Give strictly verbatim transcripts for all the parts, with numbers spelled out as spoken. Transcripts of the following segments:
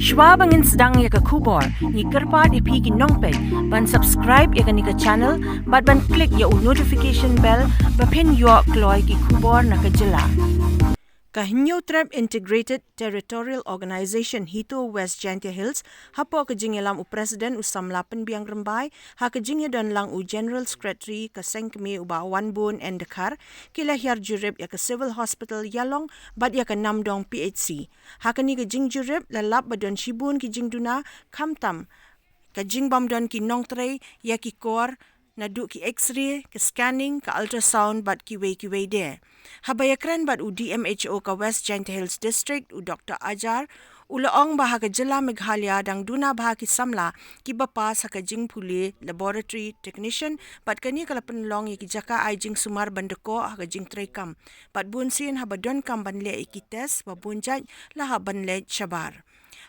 Shwa ba ngin sdang ïa ka khubor, ngi kyrpad ïa phi ki nongpeit ban subscribe ïa kane ka channel bad ban click ïa u notification bell ba phin ïoh kloi ki khubor na ka jylla. Ka Hynñiewtrep Integrated Territorial Organization HITO West Jaintia Hills, hapoh ka jingïalam u President u Samla Pynbiang Rymbai, ha ka jingïadon lang u General Secretary ka seng kmie u Bah Wanbun N Dkhar, ki la hiar jurip ïa ka Civil Hospital Ïalong bad ïa ka Namdong P H C. Ha kane ka jingjurip la lap ba don shibun ki jingduna, khamtam ka jingbym don ki nongtrei ïa ki kor, naduh ki X-ray, ka scanning, ka ultrasound bad kiwei kiwei de. Haba ïakren bad u D M H O ka West Jaintia Hills District, u Doctor Ajar, u la ong ba ha ka jylla Meghalaya dang duna bha ki samla kiba pass ha ka jingpule laboratory technician, bad kane ka la pynlong ïa ki jaka ai jingsumar ban dkoh ha ka jingtreikam. Bad bunsien haba donkam ban leh ïa ki test ba bun jait la hap ban leit shabar.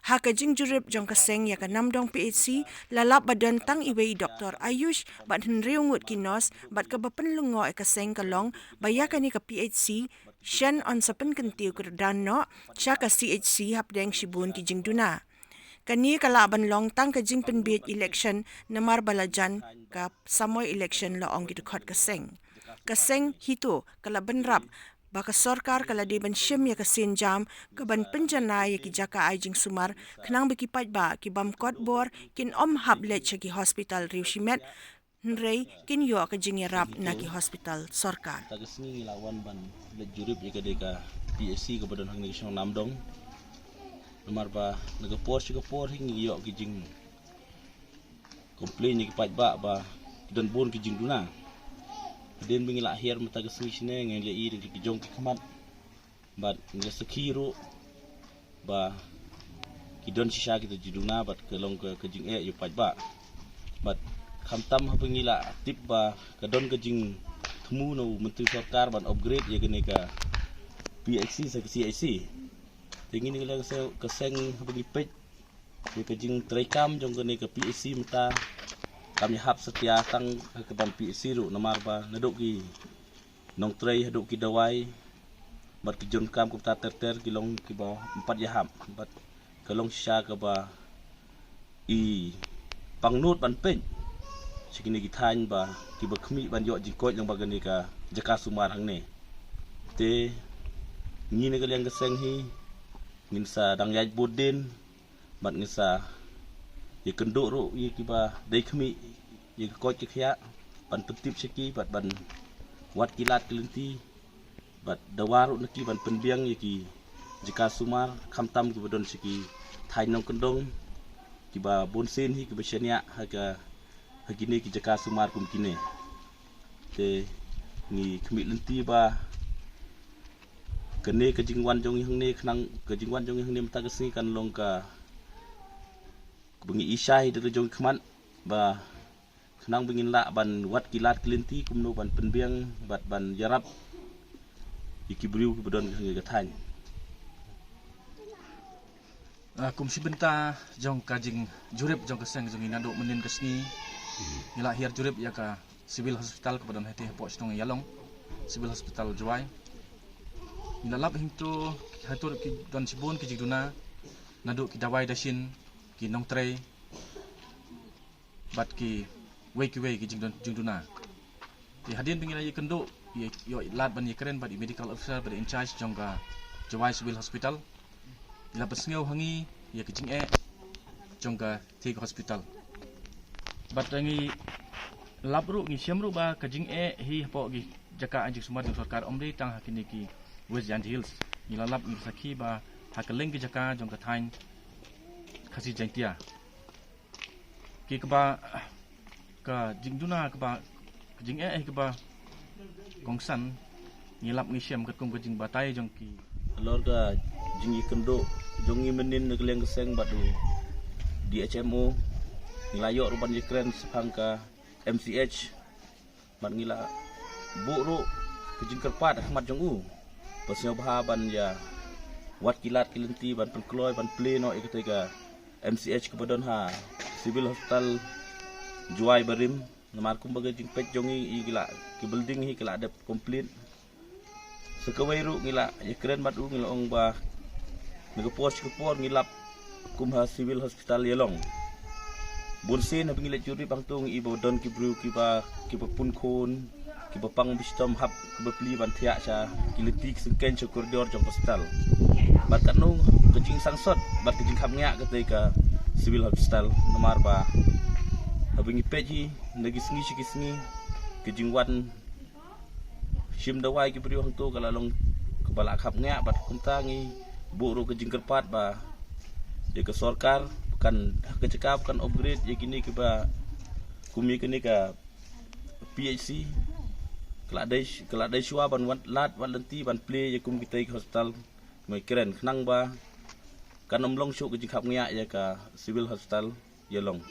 Ha ka jingjurip jong ka seng ïa ka Namdong P H C, la lap ba don tang iwei i Doctor Ayush bad hynriew ngut ki nurse, bad kaba pynlyngngoh ïa ka seng ka long ba ïa kane ka P H C shen yn sa pynkyntiew kyrdan noh sha ka C H C hapdeng shibun ki jingduna. Kane ka lah ban long tang ka jingpynbiej election namar ba la jan ka samoi election, la ong ki dkhot ka seng. Ka seng HITO ka la bynrap ba ka sorkar ka la dei ban shim ïa ka sienjam ka ban pynjanai ïa ki jaka ai jingsumar, khnang ba ki paidbah ki bym kot bor kin ym hap leit sha ki hospital riewshimet, hynrei kin ïoh ka jingïarap na ki hospital sorkar. Ta ka sngi ngi la wan ban leit jurip ïa ka dei ka P H C kaba don hangne ka shnong Namdong. Namar ba na ka por sha ka por hi ngi ïoh ki jing complain ïa ki paidbah ba ki don bun ki jingduna. Hadien ba ngi la hiar mynta ka sngi shane ngi la ïohi da ki jong ki khmat bad ngi la sakhi ruh ba ki don shisha kita jingduna bad ka long ka, ka jingeh ïa u paidbah. Bad khamtam haba ngi la tip ba ka don ka jingthmu na u myntri sorkar ban upgrade ïa kane ka P H C sha ka C H C. Te ngi ngi la ka seng, ka seng haba ngi peit ïa ka jingtreikam jong kane ka P H C mynta kam ïahap satia tang ha ka ban P H C ruh namar ba naduh ki nongtrei haduh ki dawai bad ki jingdonkam kumta ter ter ki long kiba ym pat ïahap bad ka long shisha kaba i pangnud ban peit sha kine ki thaiñ ba kiba khmih ban ïoh jingkoit lyngba kane ka jaka sumar hangne. Te ngi na ka liang ka seng hi ngin sa dang ïaid bud dien bad ngin sa ïakynduh ruh ïa kiba dei khmih ïa ka koit ka khiah ban pyntip sha ki bad ban wad ki lad ki lynti bad dawa ruh na ki ban pynbiang ïa ki jaka sumar khamtam kiba don sha ki thaiñ nongkyndong kiba bunsien hi kiba shaniah ha ka, ha kine ki jaka sumar kum kine. Te ngi khmih lynti ba kane ka jingwan jong ngi hangne khnang, ka jingwan jong ngi hangne mynta ka sngi kan long ka, kaba ngi i shai da la jong khmat ba khnang ba ngin lah ban wad ki lad ki lynti kumno ban pynbiang bad ban ïarap ïa ki briew kiba don ha ka thaiñ. Ah, kum shi bynta jong ka jingjurip jong ka seng jong ngi naduh mynnin ka sngi ngi la hiar jurip ïa ka Civil Hospital kaba don hati hapoh shnong Ïalong, Civil Hospital Jowai. Ngi la lap hangto, hato ki don shibun ki jingduna naduh ki dawai dashin, ki nongtrei bad kiwei kiwei ki jingdun-, jingduna. Te hadien ba ngi la ïakynduh, ïa, ïoh lad ban ïakren bad i medical officer bad i in charge jong ka Jowai Civil Hospital, i la pynsngew ha ngi ïa ka jingeh jong ka thik hospital. Bad ngi lap ruh, ngi shem ruh ba ka jingeh hi hapoh ki jaka ai jingsumar jong sorkar, ym dei tang ha kine ki West Jaintia Hills. Ngi la lap, ngi sakhi ba ha kylleng ki jaka jong ka thaiñ Khasi Jaintia. Ki kaba, ka jingduna kaba, ka jingeh kaba kongsan, ngi lap ngi shem katkum ka jingbatai jong ki. Halor ka jingïakynduh jong ngi mynnin na ka liang ka seng bad u D H M O, ngi la ïoh ruh ban ïakren shaphang ka M C H. Bad ngi la buh ruh ka jingkyrpad ha khmat jong u. Pynsngewbha ban ïa wad ki lad ki lynti ban pynkloi ban plie noh ïa katei ka M C H kaba don ha Civil Hospital Jowai barim. Namar kumba ka jingpeit jong ngi, i ki la, ki building hi ki la dep complete. Sa kawei ruh ngi la ïakren bad u, ngi la ong ba na ka por sha ka por ngi lap Kum ha Civil Hospital Ialong, bun sien haba ngi leit jurip hangto ngi i ba don ki briew kiba, kiba pun khun, kiba pang bishtom hap kiba plie ban thiah sha ki lynti ki syngkien sha koridor jong hospital. Bad katno ka jingsangsot bad ka jingkhapngiah katei ka Civil Hospital, namar ba haba ngi peit hi na ki sngi sha ki sngi, ka jingwan shim dawai ki briew hangto ka la long kaba la khapngiah, bad kumta ngi buh ruh ka jingkyrpad ba ïa ka sorkar kan, ha ka jaka kan upgrade ïa kine kiba, kum ïa kine ka P H C, ka la dei, ka la dei shuwa ban wat lad wat lynti ban plie ïa kum kitei ki hospital, mai kren khnang ba kan ym long shuh ka jingkhapngiah ïa ka Civil Hospital Ialong.